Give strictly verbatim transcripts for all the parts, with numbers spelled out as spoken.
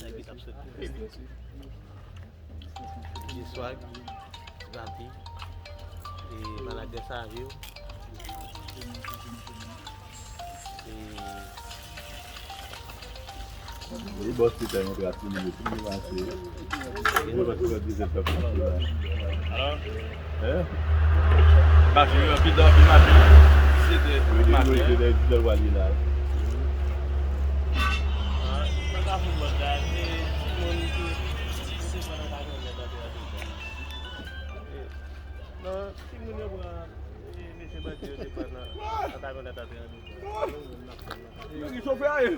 Nèg ki t ap sot. Ti Swag, Ti Papi, e manadjè Savio. E bòs Peter yon tra timoun yo, tout moun mache. Yo pa timoun dizèt tan pou la. Alò? Hein? Mache yo anpil dan anpil mache. Se de mache. Yo dizèt wali la. Ah, sa ka fè bòs la, se timoun ki, ki desann nan kamyonèt antre an deja. Non, timoun yo pran, e, mesye bandi yo te pran nan, nan kamyonèt antre an deja. Yo ki chofè a ye.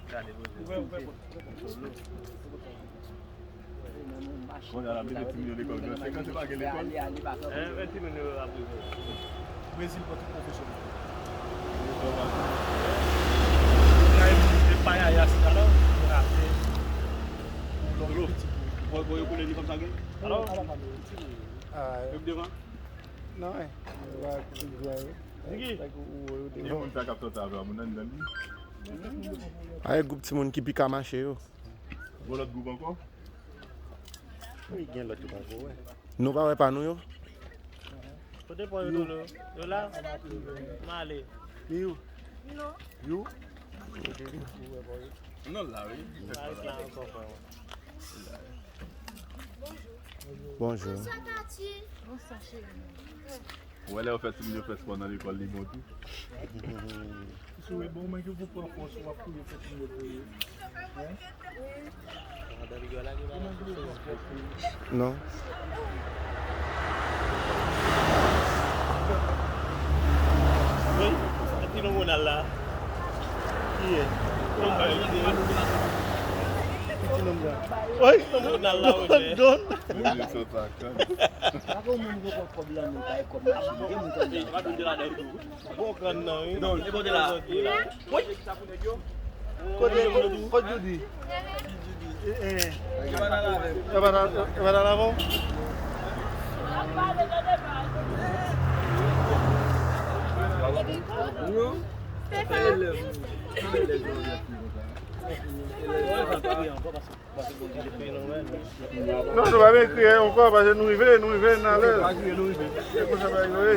Gade, poze. Kounye a la, mete timoun yo lekòl, gran senkant yo pa gen lekòl. Hein, men timoun yo ap rive. Brezil pran tout pwofesyonèl. Kay moun te payaya sila la, yo rate pou lòt piti pou. Bon, bon, yo koule li kòmsa gen? Alò? Yo k devan? Non, wi. Yo pa pi gran, wi. Ziggy. Like, ou, ou, ou devan. Moun sa k ap tòte avè w, moun nan anndan li. Pa gen gwoup timoun ki pi ka mache yo. Gon lòt gwoup ankò? Wi, gen lòt yo poko wè. Nou pa wè pa nou yo? Kote pa yo, Dolo? Yo la? M ale. Yo? Non. Yo? Kote yo? Ou wè pa yo? Non, la, wi. Paris la ankò, frè mwen. Bonjou. Bonjou. Bonswa, Tati. Bonswa, cheri. Ou wè lè yo fè timoun yo fè spò nan lekòl, li bon tou. Si w bon, men ke pou pran fòs, w ap kouri fè timoun yo kouri. Hein? Non. Wi, ti nonm Ronald la. Kiyès? Ti nonm la. Wi, ti nonm Ronald la, wi. Don. Don. Mwen se sa, kan. Sa kon moun yo pran kòb lan, nou bay kòb machin. Gen moun konn. Bon, gran nan, wi. Non, e kote la. Kote, kote Judy? Eh, eh. E pa nan, e pa nan lavan? Non. Non, nou pa bezwen kriye ankò, paske nou rive, nou rive nan lè. Se konsa bagay yo ye.